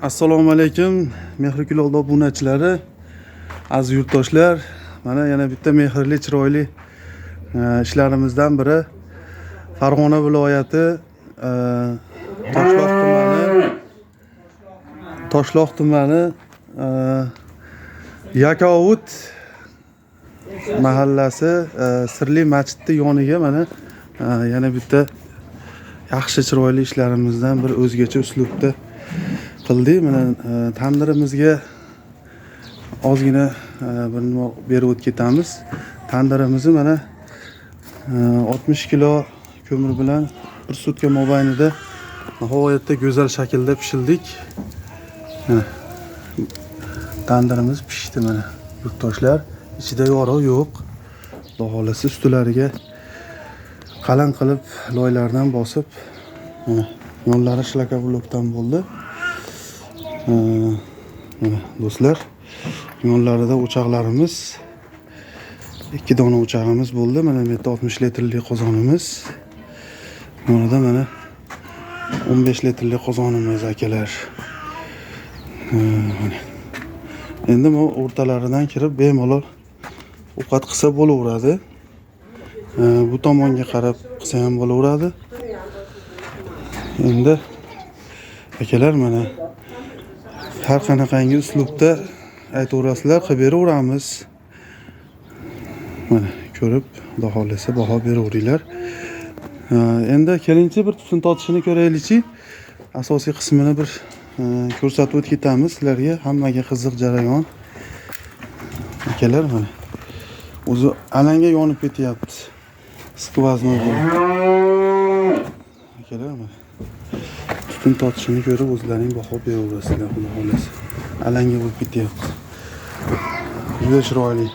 Assalomu alaykum Mehri Kulol obunachilari, aziz yurtdoshlar. Mana yana bitta mehrli, chiroyli ishlarimizdan biri Farg'ona viloyati Toshloq tumani Yakovut mahallasi Sirli masjidni yoniga mana yana bitta yaxshi chiroyli ishlarimizdan bir o'zgacha uslubda qildik. Mana tandirimizga ozgina bir nima berib o'tib ketamiz. Tandirimizni mana 60 kilo ko'mir bilan bir sutka mobaynida nihoyatda go'zal shaklda pishirdik. Mana tandirimiz pishdi mana yurtdoshlar. Ichida yorug' yo'q. Xudo xohlasa ustilariga qalin qilib loylardan bosib, mana yonlari shlakablokdan bo'ldi. Mana do'stlar, yonlarida o'choqlarimiz, 2 dona o'chog'imiz bo'ldi. Mana bu yerda 60 litrli qozonimiz. Yonida mana 15 litrli qozonimiz akalar. Mana. Endi bu o'rtalaridan kirib bemalol ovqat qilsa bo'laveradi. Bu tomonga qarab qilsa ham bo'laveradi. Endi akalar mana har qanaqangi uslubda aytaverasizlar, qilib beraveramiz. Mana ko'rib, Xudo xohlasa baho beraveringlar. Endi kelingchi bir tutun tortishini ko'raylikchi. Asosiy qismini bir ko'rsatib o'tib ketamiz sizlarga. Hammaga qiziq jarayon. Akalar mana o'zi alanga yonib ketyapti. Skvaznoy bo'lib. Akalar mana tutun tortishini ko'rib o'zlaring baho beraverasizlar, Xudo xohlasa. Alanga bo'lib ketyapti. Juda chiroyli.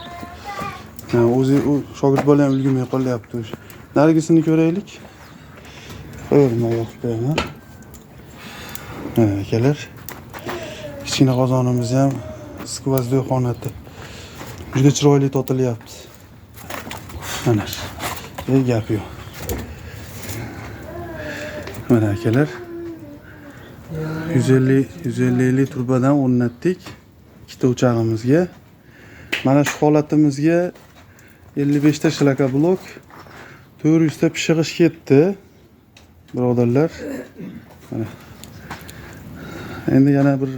O'zi u shogird bola ham ulgurmay qolyapti o'sha. Narigisini ko'raylik. Qo'yib yoqib qo'yaman. Mana akalar, kichkina qozonimiz ham skvozdoy xonati. Juda chiroyli totilyapti. Mana. Ey gap yo'q. Mana akalar, 150 lik turbadan o'rnatdik ikkita o'chog'imizga. Mana shu holatimizga 55 ta shlakablok, 400 ta pishig'ish ketdi, birodarlar. Mana. Endi yana bir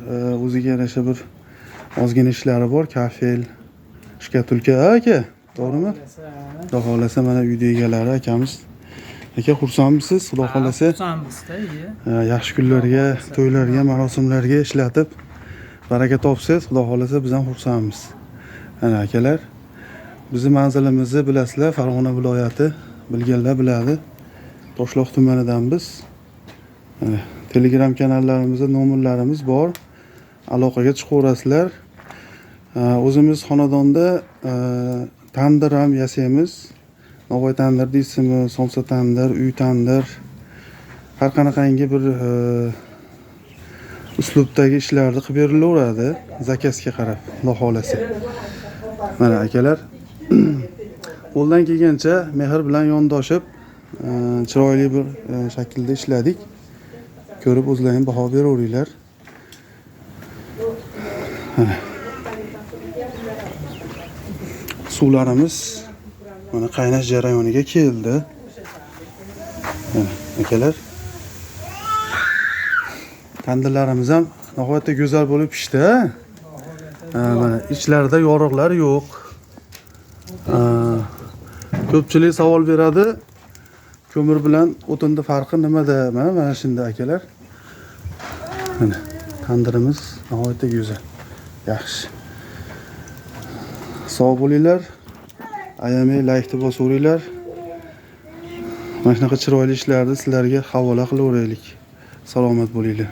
o'ziga yarasha bir ozgina ishlari bor, kafel, shkatulka, aka, to'g'rimi? Xudo xohlasa mana uyda egalari akamiz. Aka, xursandmisiz? Xudo xohlasa. Xursandmiz-da, iya. Yaxshi kunlarga, to'ylarga, marosimlarga ishlatib baraka topsiz. Xudo xohlasa biz ham xursandmiz. Mana akalar, bizni manzilimizni bilasizlar, Farg'ona viloyati, bilganlar biladi. Toshloq tumanidan biz. Mana Telegram kanallarimizda nomerlarimiz bor. Aloqaga chiqaverasizlar. O'zimiz xonadonda tandir ham yasaymiz. Nog'oy tandir deysizmi, somsa tandir, uy tandir. Har qanaqangi bir uslubdagi ishlarni qilib berilaveradi, zakazga qarab, Xudo xohlasa. Mana akalar, qo'ldan kelgancha mehr bilan yondoshib, chiroyli bir shaklda ishladik. Ko'rib o'zlaring baho beraveringlar. Mana suvlarimiz mana qaynash jarayoniga keldi. Mana akalar, tandirlarimiz ham nihoyatda go'zal bo'lib pishdi. Mana ichlarida yorug'lar yo'q. Ko'pchilik savol beradi, ko'mir bilan o'tinni farqi nimada? Mana shunda akalar. Mana tandirimiz nihoyatda go'zal. Yaxshi. Sog' bo'linglar. Ayamay laykni bosaveringlar. Mana shunaqa chiroyli ishlarni sizlarga havola qilaveraylik. Salomat bo'linglar.